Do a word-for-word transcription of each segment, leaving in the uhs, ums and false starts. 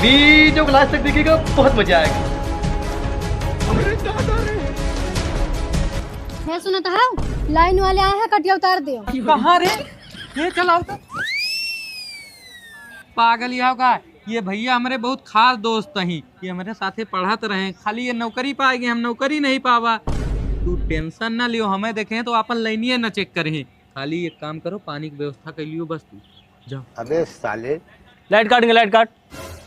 वीडियो को लास्ट तक देखिएगा, बहुत मजा आएगा। हे सुनत हौ, लाइन वाले आए हैं, कटिया उतार दियो। कहाँ रे? ये चलाओ तो। पागल ही होगा। ये भइया हमरे बहुत खास दोस्त ही, ये हमरे साथे पढ़त रहे, खाली ये नौकरी पाए गए, हम नौकरी नहीं पावा। तू टेंशन ना लियो, हमें देखे तो आपन लाइनिए ना चेक करे। खाली एक काम करो, पानी की व्यवस्था कर लियो बस तू, जाओ। अबे साले। लाइट काटेंगे, लाइट काट।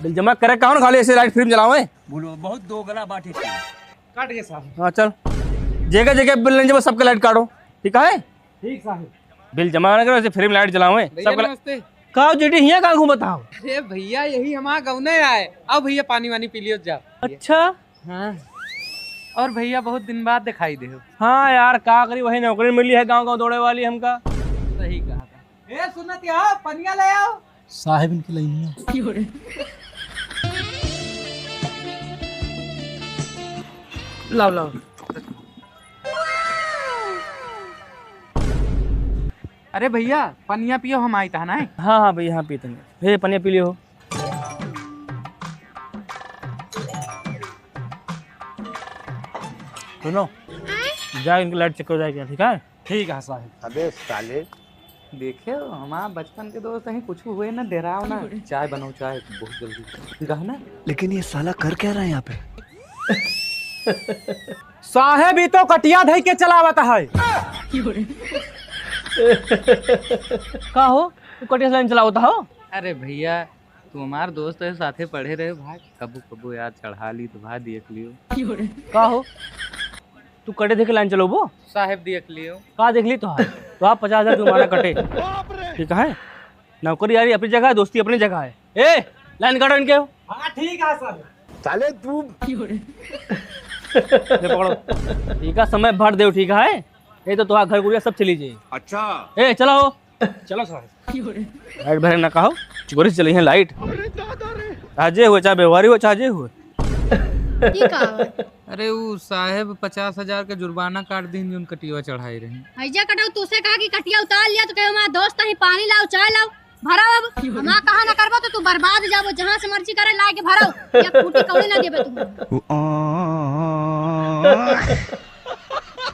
बिल जमा करे कौन खाली ऐसे लाइट फ्री में जलावे? बोलो, बहुत दोगला बाटे। काट गए साहब। हाँ चल, जगह जगह बिल नहीं जमा, सबके लाइट काटो, ठीक है? ठीक साहब। बिल जमा ना करो, ऐसे फ्री में लाइट जलावे, भैया सबके ला- नमस्ते। का जीटी हियाँ का घूमत हो? अरे भइया, यही हमार गौने आए। आओ भइया, पानी वानी पी लियो, जाओ। अच्छा। हाँ। और भइया, बहुत दिन बाद दिखाई दे हो। हाँ यार, का करी, वही नौकरी मिली है गाँव गाँव दौड़े वाली हमका। सही कहा था। ए सुनत हो, पनिया ले आओ। साहेब इनकी लाइनिया। लाओ, लाओ। अरे भइया, पनिया पियो, हम आइत है ना। हाँ, हाँ भइया, हाँ पीते हैं। हे, पनिया पी लियो। सुनो, जा इनकी लाइट चेक करो जाके, ठीक है? ठीक है साहेब। अबे साले। देखे हो, हमार बचपन के दोस्त हैं, कुछ हुए ना, डेराओ ना। चाय बनाओ, चाय बहुत जल्दी। गहना। लेकिन ये साला कर क्या रहा है यहाँ पे? साहेब, ई तो कटिया धई के चलावत है। का हो, तू कटिया से लाइन चलावत हो? अरे भइया, तू हमार दोस्त है, साथे पढ़े रहे भाई, कबू कबू यार चढ़ा ली तो भाई देख लियो। का हो, तू कटे देख के लाइन चलोबो? साहेब देख लियो। का देख ली तोहार? तोहार पचास हजार जुर्माना कटे। ठीक है, नौकरी यारी अपनी जगह है, दोस्ती अपनी जगह है। ए, लाइन काटो इनके। हाँ ठीक है सर। साले तू। ले पकड़ो, ठीक है, समय भर देव, ठीक है? नहीं तो तोहार घर गुड़िया सब चली जाई। अच्छा। ए, चला हो। चलो सर। लाइट भरे ना कहो, चोरी से चली है लाइट। अरे दादा रे। चाहे जे हुए, चाहे व्यवहारी हुए, चाहे जे हुए। ठीक है। अरे ऊ साहेब पचास हजार के जुर्माना काट दीन, जोन कटिया चढ़ाई रही। हैजा कटाऊ, तू से कहा कि कटिया उतार लिया तो कहे हमारा दोस्त ही पानी लाओ, चाय लाओ, भराओ। अब हमारा कहा ना करबो तो तू बर्बाद जाबो, जहाँ से मर्जी करे लाके भराओ, या खूटी कौड़ी ना देबे तू।